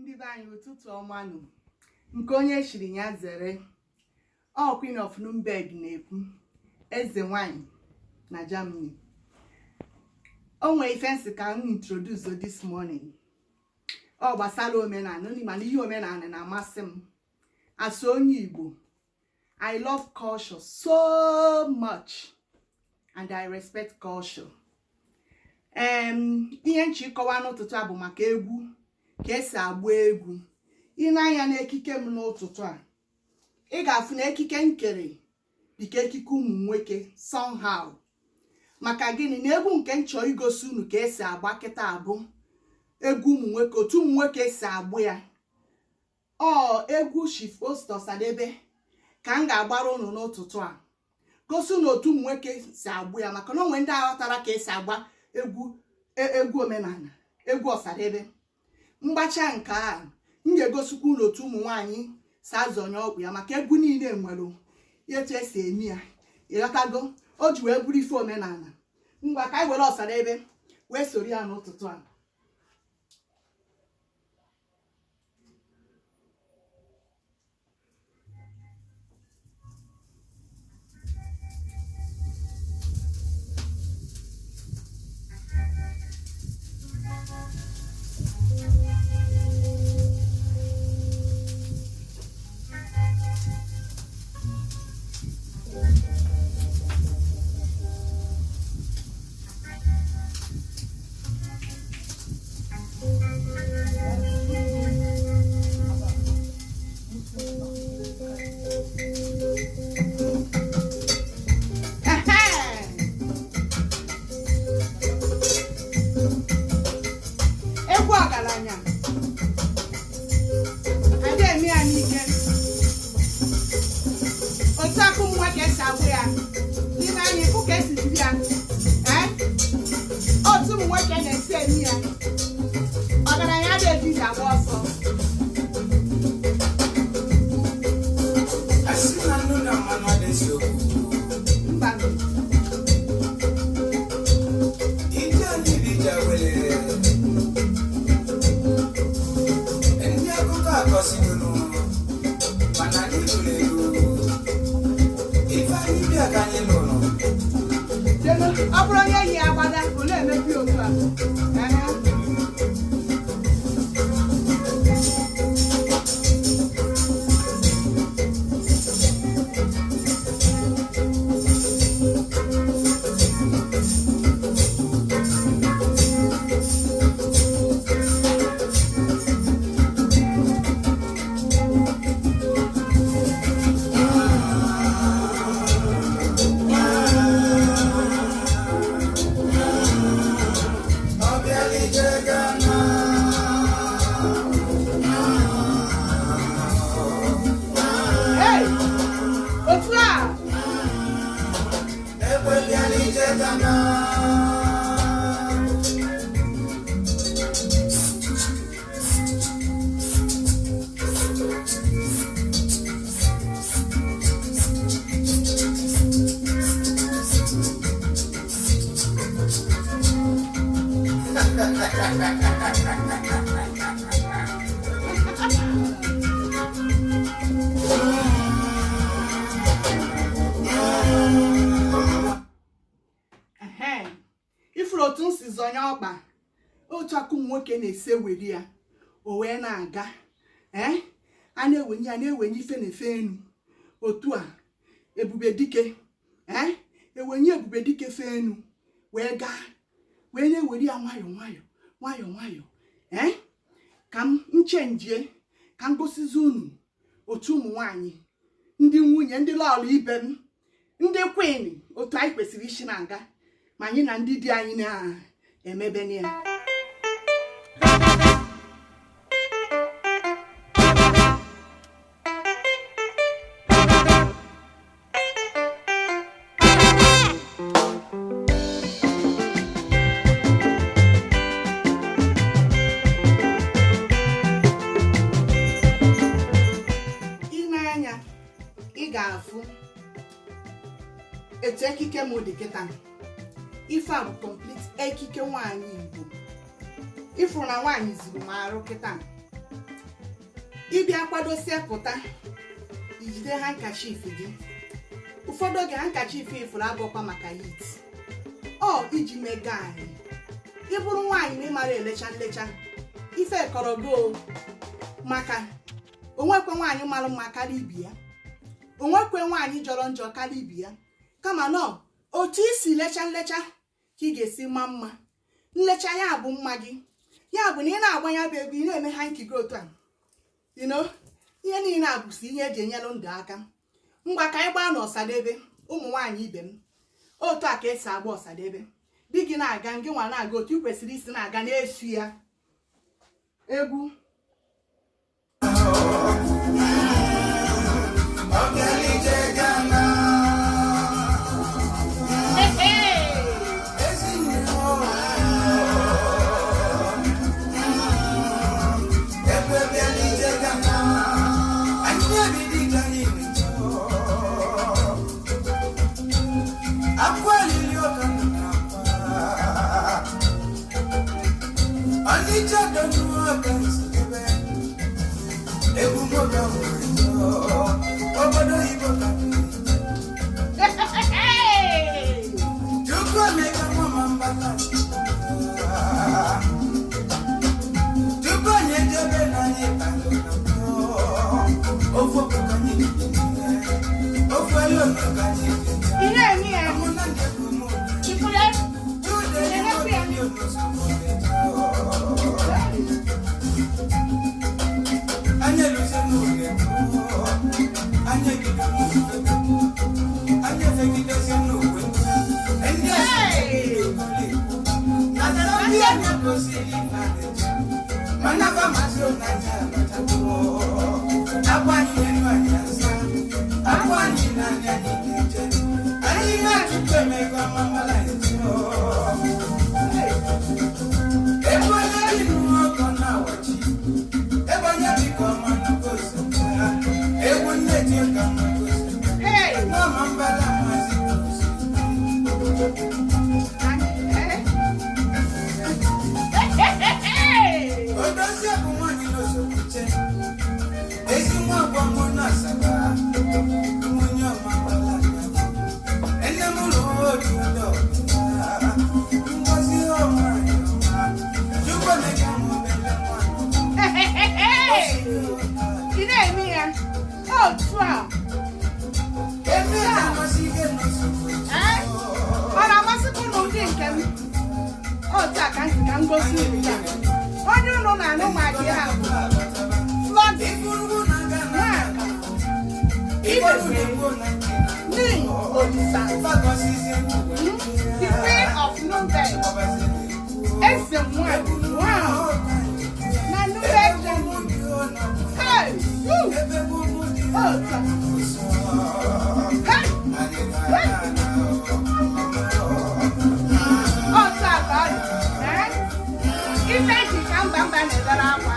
Ndị be anyị, ụtụtụ ọma nụ. Nke onye chiri ya zere. Ọ Queen of Nuremberg na-ekwu, eze nwanyị na Germany. O nwee ife m sị ka m introduce this morning. Ọ gbasara omenala, mana ihe omenala na-amasị m. As onye Igbo, I love culture so much and I respect culture. Ihe m chọ ịkọwa n'ụtụtụ a bụ maka egwu, ka esi agba egwu. I nee anya n'ekike m n'ụtụtụ a, ị ga-afụ na ekike m kere dịka ekike ụmụ nwoke somehow. Maka gịnị? Na egwu nke m chọọ igosi unu ka esi agba kịta bụ egwu ụmụ nwoke, otu ụmụ nwoke si agba ya. Ọ egwu Chief Osita Osadebe ka m ga-agbara unu n'ụtụtụ a, gosi unu otu ụmụ nwoke si agba ya, maka na o nwe ndị aghọtara ka esi agba egwu egwu omenala, egwu Osadebe. M gbacha nke a, m ga-egosikwa unu otu ụmụ nwaanyị si azọnye ọkpa ya, maka egwu niile nwere etu esi eme ya. Ịghọtago? O ji wee bụrụ ife omenala. Ngwa, ka anyị were Osadebe wee soro ya n'ụtụtụ a. Egwu ọgaranya adị eme ya n'ike. Otu aka ụmụ nwoke si agba ya n'ime anya ịfụ ka esi jiri ya. Ee, otu ụmụ nwoke na-esi eme ya. Ọgaranya adịghị eji ije agba ọsọ. Asị na nnu na mmanụ adịghị okwu. Mba. Ije anyị bụ ije wele. Ndị akụkọ akọsigonu, mana anyị lụrụ elu. Ife anyị bịa ka anyị lụrụ. Jenu, ọ bụrụ onye yi agbada, ọ na-emebi otu a. Ehe. Ọ bịala ije gana. Hey! Otu a. Egbe bịala ije gana. Ehe. Ifuru otu m si zọnye ọkpa, otu aka ụmụ nwoke na-esi eweri ya, o wee na-aga. Ee, a na-ewenye ya, na-ewenye ife na-efe enu otu a. Ebube dike, ee, ewenye ebube dike fe enu wee gaa, wee na-eweri ya nwayọọ nwayọọ nwayọọ nwayọọ. Ee, ka m chenjie, ka m gosizi unu otu ụmụ nwanyị, ndị nwunye, ndị lọlọ ibe m, ndị queen, otu anyị kwesịrị isi na-aga ma anyị na ndị di anyị na-emebe ya. I nee anya, ị ga-afụ etu ekike m dị kịta. Ife a bụ complete ekike nwaanyị Igbo. Ịfụrụ na nwaanyị zuru m arụ kịta. Ị bịa kwadosie pụta, i jide handkerchief gị. Ụfọdụ oge handkerchief ifuru abụkwa maka heat, ọ iji mega anyị. Ị bụrụ nwaanyị na ị mara elecha nlecha, ife kọrọ gị o, maka onwekwe nwaanyị mara mma karịa ibi ya, onwekwe nwaanyị jọrọ njọ karịa ibi ya, kama nọ otu i si lecha nlecha ka ị ga-esi ma mma. Nlecha ya bụ mma gị. Ya bụ na ị na-agba ya bụ egwu, ị na-eme hanky gị otu a, ihe niile a bụsi ihe eji enyere ndụ aka. Ngwa, ka anyị gbaa n'Ọsadebe. Ụmụ nwaanyị ibe m, otu a ka esi agba Ọsadebe. Di gị na-aga, ngị nwa na-aga otu ị kwesịrị isi na-aga, na-esu ya egwu. Obodo oyibo ka Chukwu emeka nwa mbata tupu anyị ejebe na anyị ofu ka anyị ofu elu ka anyị. Ị na-eme ya. Chifure. Anyị eluzie n'oge, anyị ebido n'ofe, anyị efegidezie n'okwe ndị na ndị anyị kwesịrị mana famasị onye abatawo akwa anyị elu, anyị asa akwa anyị n'anya, anyị ga-eje, anyị na-achụkwu emeka mamala eje. Ebe onye bi n'ụlọ na-awachi ebe onye bi ka ọma nnukwu ozugbo egwu nne ji ka nnukwu ozugbo Hey! mama mbala mazi. Hey! Odozie bụ nwaanyị n'Osokwuche, ezi nwa agwamụ na Asaba, nwunye ọma mbala. Nne m lụrụ otu ụlọ ngozi ọma ọma. Chukwu emeka m obele nwaanyị. Ị na-eme ya otu a. Ebe na-amasị gị n'Osokwuche. Eh? Ọ na-amasịkwa unu ndị nke m? Otu a ka m si ka m gosi unu taa. Onye unu na-anụ maka ya bụ Flọdi Nwaka Ning Olisa, the Queen of Nubeg, eze nwanyị, wow, na Nubeg Germany. Hey! Woo! Otu a. Hey! Hey! Otu a ka ọ dị. Eh? Ife ji ka mba mba na-ebere akwa.